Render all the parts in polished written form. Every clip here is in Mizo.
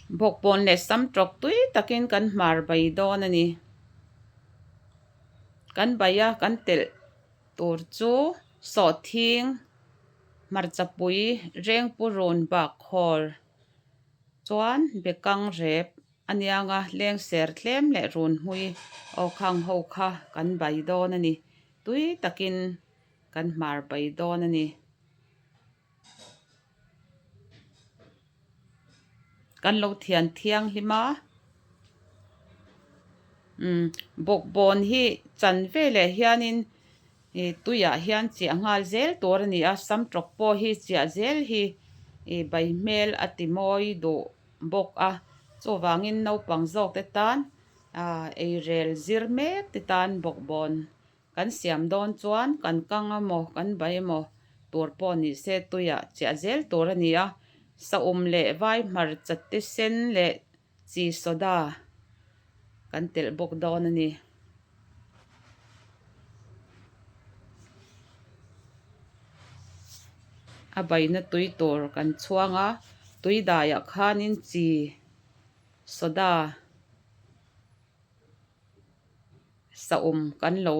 Bawkbawn leh sam tawk tui takin kan hmar bai dawn a ni. Kan bai a kan telh tur chu sawhthing, hmarchapui, rengpurun, bakhawl chuan bekang rep a niang a, lengser tlem leh runhmui aw khang ho kha kan bai dawn a ni. Tui takin kan hmar bai dawn a ni. Kan lo thian thianghlim a, umm bawkbawn hi chan veleh hianin ih tuiah hian chiah nghal zel tur a ni a, sam tawk pawh hi chiah zel hi ih bai hmel a ti mawi duh bawk a, chuvangin naupang zawk te tan ah eirel zir mek te tan bawkbawn Kan siam dawn chuan kan kang emaw kan bai emaw tur pawh ni se tuiah chiah zel tur a ni a, saum leh vai hmarcha te sen leh chi soda kan telh bawk dawn a ni. A baina tui tur kan chhuang a, tui daiah khanin chi soda. Saum kan lo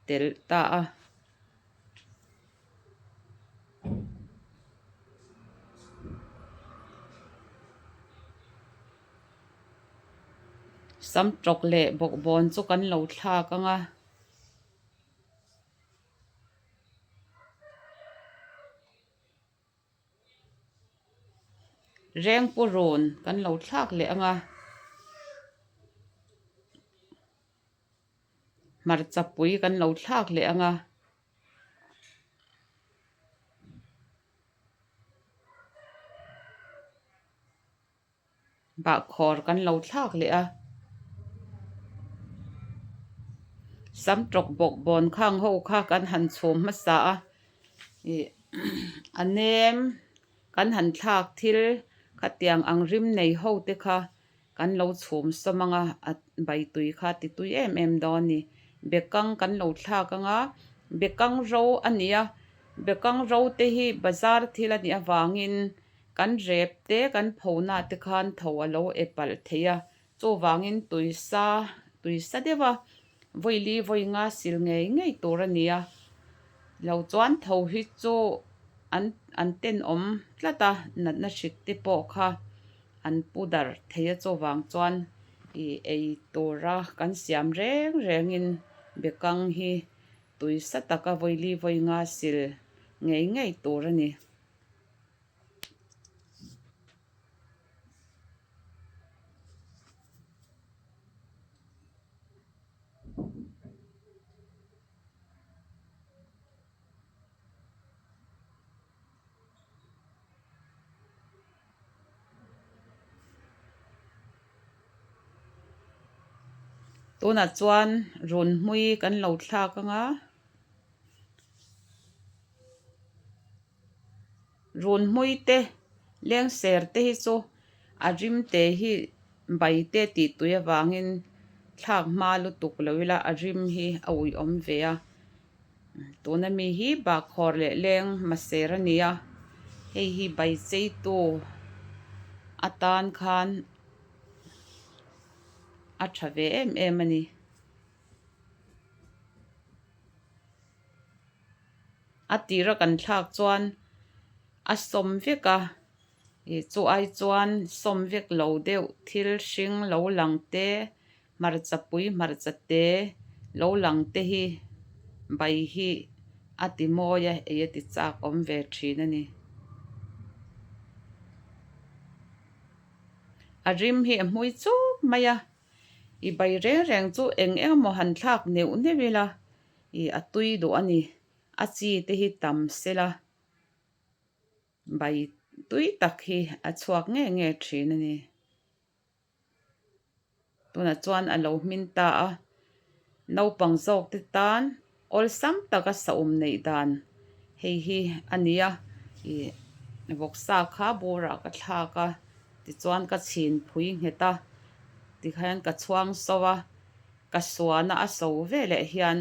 telh ta a. Sam tawk leh bawkbawn chu kan lo thlak ang a. Rengpurun kan lo thlak leh ang a, hmarcha pui kan lo thlak leh ang a. Bahkhawr kan lo thlak leh a, sam tawk bawkbawn khang ho kha kan han chhum hmasa a, ih a nem kan han thlak thil khatiang ang rim nei ho te kha kan lo chhum sawm ang a, a bai tui kha ti tui em em dawn a ni. Bekang kan lo thlak ang a, bekang ro a ni a, bekang ro te hi bazar thil a nih avangin Kan rep te, kan phona te khan tho a lo e palh thei a, chuvangin tuisa, tuisa deuh a, vawi li vawi nga sil ngei ngei tur a ni a. Lo chuan tho hi chu an an tenawm tlat a, natna hrik te pawh kha an pu darh thei a, chuvang chuan ih ei tura kan siam reng rengin bekang hi tuisa taka vawi li vawi nga sil ngei ngei tur a ni. Tunah chuan runhmui kan lo thlak ang a. Runhmui te lengser te hi chu a rim te hi bai te tih tui avangin thlak hma lutuk lo ila a rim hi a uiawm ve a tuna mi hi bakkhawr leh leng maser a ni a hei hi bai cheitu atan khan a tha ve em em a ni. A tira kan thlak chuan a sawm vek a, ih chu ai chuan sawm vek lo deuh thil hring lo lang te, hmarcha pui hmarcha te lo lang te hi bai hi a ti mawi a, ei a ti chak awm ve thin a ni. A rim hi a hmui chuk mai a, i bai reng reng chu eng eng emaw han thlak neuh neuh ila. Ih a tui duh a ni. A chi te hi tam sela bai tui tak hi a chhuak nge nge thin a ni. Tunah chuan a lo hmin ta a, naupang zawk te tan awlsam taka saum neih dan hei hi a ni a. Ih vawksa kha burah ka thlak a, tichuan ka chhin phui nghet a, tikhian ka chhuang so a. Ka suana a so veleh hian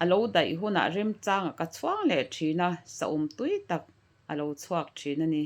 a lo daih hunah remchangah ka chhuang leh thin a, saum tui tak a lo chhuak thin a ni.